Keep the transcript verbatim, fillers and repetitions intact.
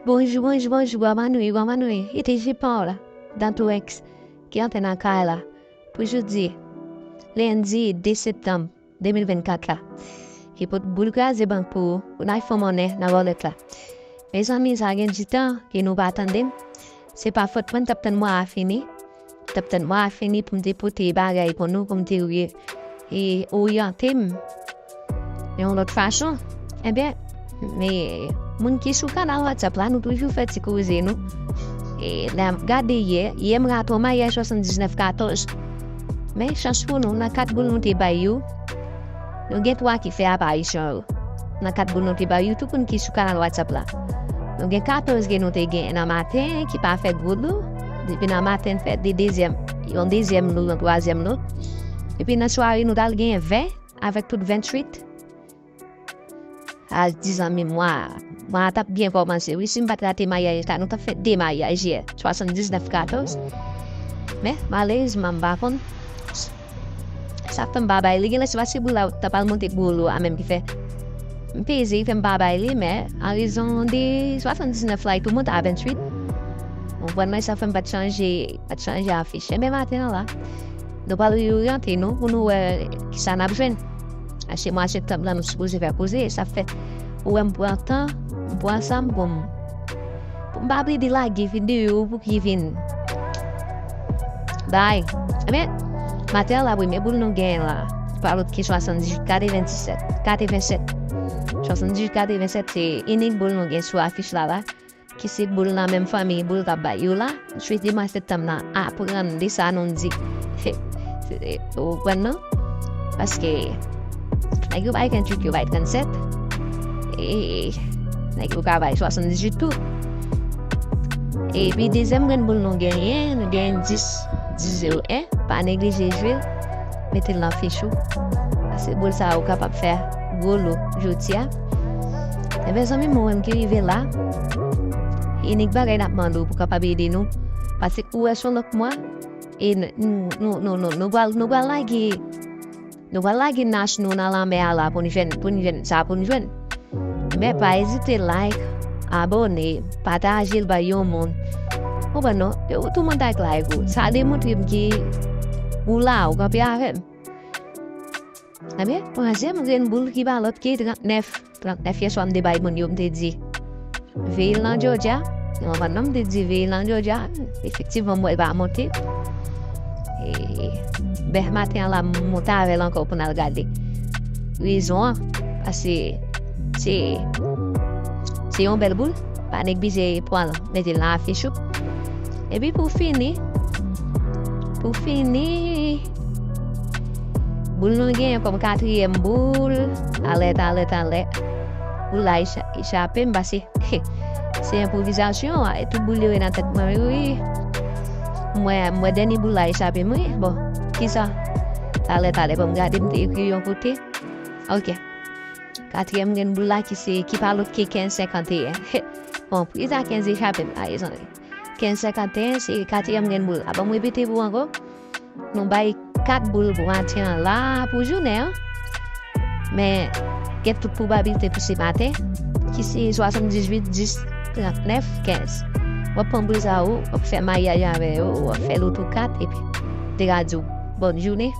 Bonjou, bonjou, bonjou, bò manwi, bò manwi. Ete Jipan w la, Dantourenks, ki antre nan kay la pou jodi lendi de septanm de mil vennkat la. Ki pot boul kraze bank pou ou, pou n al fè monnen nan wòlèt la. Mezanmi, sa gen ditan ke nou pa tande m. Se pa fòt mwen, n t ap tann mwa a fini. T ap tann mwa a fini pou m te pote bagay pou nou, pou m te e, oryante m yon lòt fason. Ebyen, men, moun ki sou kanal WhatsApp la, nou toujou fè ti koze nou. E, lè m gade yè, yè m rate yon maryaj swasanndiznèf katòz. Men, chans pou nou, nan kat boul nou te bay yo, nou gen twa ki fè aparisyon yo. Nan kat boul nou te bay yo, tout moun ki sou kanal WhatsApp la. Nou gen katòz ke nou te gen nan maten, ki pa fè gwo dlo. Depi nan maten, fè de dezyèm, yon dezyèm dlo, yon twazyèm dlo. Epi nan sware, nou t al gen ven, avèk tout venntuit. A di zanmi m, mwa, mwa a t ap byen kòmanse. Wi, si m pa t rate maryaj la, nou t ap fè de maryaj yè, swasanndiznèf katòz. Men, malerezman, m pa konn. Sa fè m pa bay li. Genlè se paske boul la t ap al monte pi wo a menm ki fè m peze, ki fè m pa bay li, men an rezon de swasanndiznèf la, li tou monte a venntuit. Ou konprann mwen, sa fè m pa t chanje, pa t chanje afich. Enben, maten an la, nou pral oryante nou pou nou wè kisa n ap jwenn. Paske mwa septanm lan, nou sipoze fè koze, sa fè ou wè m pran tan, m pran san m pou m, pou m pa plede lage videyo pou ki vin bay. Ebyen, maten an la, premye boul nou genyen la, pa lòt ke swasanndizuit katrevendizuit, katrevensèt. Swasanndizuit katrevendizuit, se inik boul nou gen sou afich la, la, ki se boul nan menm fanmi boul k ap bay yo la. M swete mwa septanm nan aprann de sa nou di. Ou konprann, non? Paske nèg yo bay venntuit, yo bay trannsèt. E nèg yo ka bay swasanndizuit tou. Epi dezyèm grenn boul nou genyen, nou genyen dis, dis zewo en. Pa neglije jwe l, mete l nan fich ou. Paske boul sa a ou kapab fè gwo lo jodi a. Enben, zanmi m, ou menm ki rive la, inik bagay n ap mande w pou kapab ede nou, paske ou wè se yon lòt mwa, e n-, nou, nou, nou, nou, nou pral, nou pral lage, nou pral lage nas nou nan lanmè a la pou n jwenn, pou n jwenn sa pou n jwenn. Men pa ezite like, abòne, pataje l bay yon moun. Konprann non? E ou tou moun t ak like ou. Sa demontre m ke ou la, ou kanpe avè m. Ebyen, twazyèm grenn boul ki pa lòt ke trannèf. Trannèf yè swa m te bay moun yo, m te di veye l nan Georgia. Ou konprann non, m te di veye l nan Georgia. Efektivman, m wè l pa monte. E, bèf maten an la, m monte avè l ankò pou n al gade rezon an. Paske se, se yon bèl boul. Pa neglije pran l, mete l nan afich ou. Epi pou fini, pou fini, boul nou genyen kòm katriyèm boul, talè, talè, talè. Boul la e cha-, e chape m, paske se enpwovizasyon, e tout boul yo e nan tèt mwen, wi, wi. M wè, m wè dènye boul la e chape m, wi. Bon, kisa? Talè, talè, ban m gade, m te ekri yon kote. Ok. Katriyèm grenn boul la ki se, ki pa lòt ke kenz senkanteyen. Bon, priz a kenz e chape m la, mezanmi. Kenz senkanteyen se katriyèm grenn boul la. Ban m repete pou ou ankò. Nou bay kat boul pou maten an la, pou jounen an. Men, gen tout pwobabilite pou se maten, ki se swasanndizuit, dis, trannèf, kenz. W ap pran boul sa yo, w ap fè maryaj avè yo, w ap fè loto kat, epi te ka di w bòn jounen.